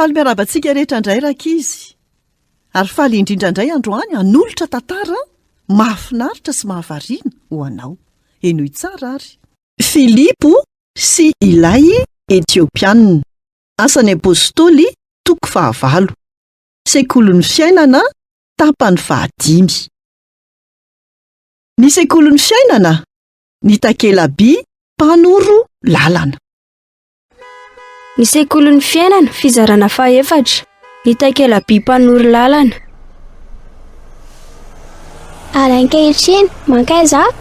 Faly miarahaba antsika rehetra indray rankizy. Ary faly indrindra indray androany hanolotra tantara mahafinaritra sy mahavariana ho anao. Henoy tsara ary. Filipo sy ilay Etiopianina. Asan'ny Apostoly, toko fahavalo. Sekolin'ny fiainana, tapany fahadimy. Ny sekolin'ny fiainana, ny takela-by mpanoro lalana. Ny sekolin'ny fiainana, fizarana fahefatra, ny takela-by mpanoro lalana. Ary ankehitriny, mankaiza aho?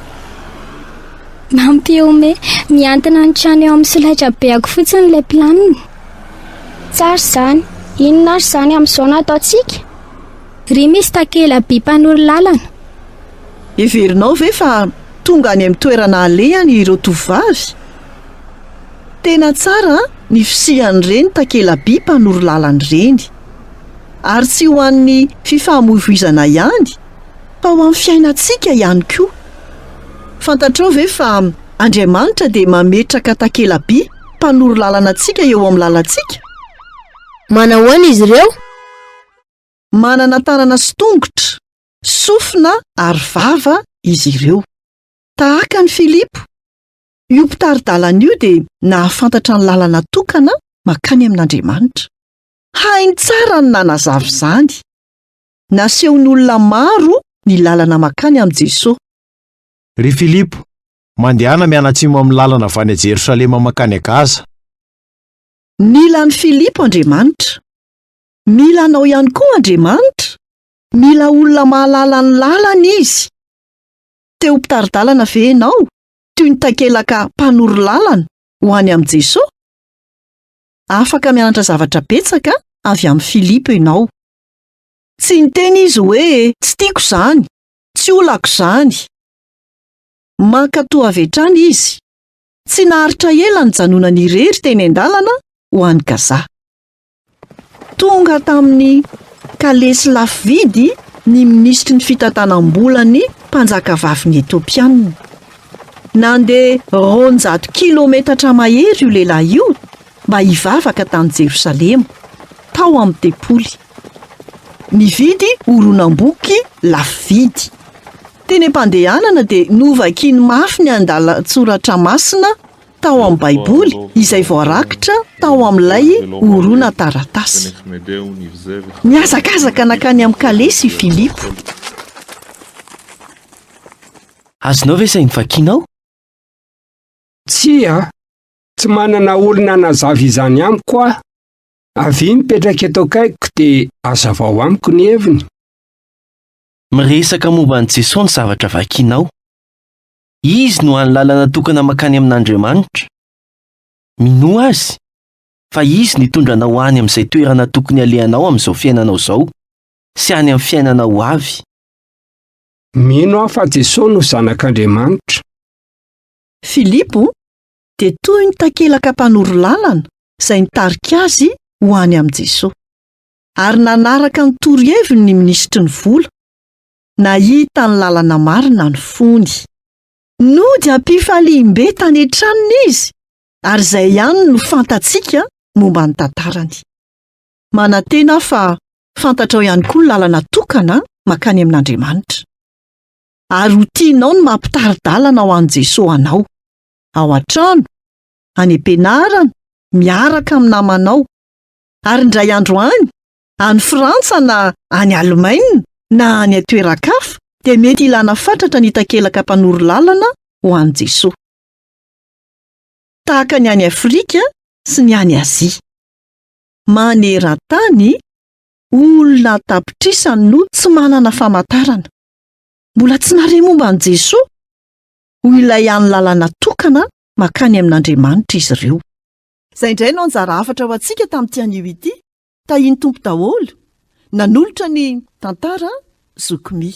Mampihomehy, mihantona ny trano eo amin'ny solaitrabeako fotsiny ilay planina. Tsara izany. Inona ary izany amin'izao no ataontsika? Ry misy takela-by mpanoro lalana. Heverinao ve fa tonga any amin'ny toerana alehany ireo tovovavy? Tena tsara ny fisian'ireny takela-by mpanoro lalana ireny. Ary tsy ho an'ny fifamoivoizana ihany fa ho amin'ny fiainantsika ihany koa. Fantatrao ve fa Andriamanitra dia mametraka takela-by mpanoro lalana antsika eo amin'ny lalantsika? Manahoana izy ireo? Manana tanana sy tongotra, sofina ary vava izy ireo. Tahaka an'i Filipo, io mpitari-dalana io dia nahafantatra ny lalana tokana mankany amin'Andriamanitra. Hainy tsara ny nanazava izany. Nasehon'olona maro ny lalana mankany amin'i Jesosy. Ry Filipo, mandehana mianatsimo amin'ny lalana avy any Jerosalema mankany Gaza. Nila an'i Filipo Andriamanitra. Mila anao ihany koa Andriamanitra. Mila olona mahalala ny lalany Izy. Te ho mpitari-dalana ve ianao, toy ny takelaka mpanoro lalana ho any amin'i Jesosy? Afaka mianatra zavatra betsaka avy amin'i Filipo ianao. Tsy niteny izy hoe, Tsy tiako izany, tsy olako izany. Mankatò avy hatrany izy. Tsy naharitra ela nijanonany irery teny an-dalana ho any Gaza. Tonga tamin'ny kalesy lafo vidy ny minisitry ny fitantanam-bolan'ny mpanjakavavin'ny Etiopiana. Nandeha 200 kilometatra mahery io lehilahy io mba hivavaka tany Jerosalema, tao amin'ny tempoly. Nividy horonam-boky lafo vidy. Teny am-pandehanana dia novakiny mafy ny andalan-tsoratra masina tao amin'ny Baiboly izay voarakitra tao amin'ilay horonan-taratasy. Nihazakazaka nankany amin'i Kalesy i Filipo. Azonao ve izay novakianao? Tsia, tsy manana olona hanazava izany amiko aho. Avia mipetraka eto akaikiko dia hazavao amiko ny heviny. Miresaka momba an'i Jesoa ny zavatra vakianao. Izy no hany lalana tokana mankany amin'Andriamanitra. Minoa Azy, fa Izy no hitondra anao any amin'izay toerana tokony halehanao amin'izao fiainanao izao, sy any amin'ny fiainana ho avy. Mino aho fa Jesoa no Zanak'Andriamanitra. Filipo dia toy ny takelaka mpanoro lalana izay nitarika azy ho any amin'i Jesoa. Ary nanaraka ny toroheviny ny minisitry ny vola. Nahita ny lalana marina ny fony. Nody am-pifaliam-be tany an-tranony izy, ary izay ihany no fantatsika momba ny tantarany. Manantena aho fa fantatrao ihany koa ny lalana tokana mankany amin'Andriamanitra. Ary ho tianao ny mampitari-dalana ho an'i Jesoa anao, ao an-trano, any am-pianarana, miaraka amin'ny namanao. Ary indray andro any, Any Frantsa na any Alemaina na any an-toeran-kafa dia mety hilana fatratra ny takelaka mpanoro lalana ho an'i Jesoa. Tahaka ny any Afrika sy ny any Azia. Maneran-tany, olona an-tapitrisany no tsy manana famantarana. Mbola tsy nahare momba an'i Jesoa ho ilay hany lalana tokana mankany amin'Andriamanitra izy ireo. Izay indray no anjara hafatra ho antsika tamin'ity anio ity. Tahian'ny Tompo daholo. Nanolotra ny tantara Zoky Mi.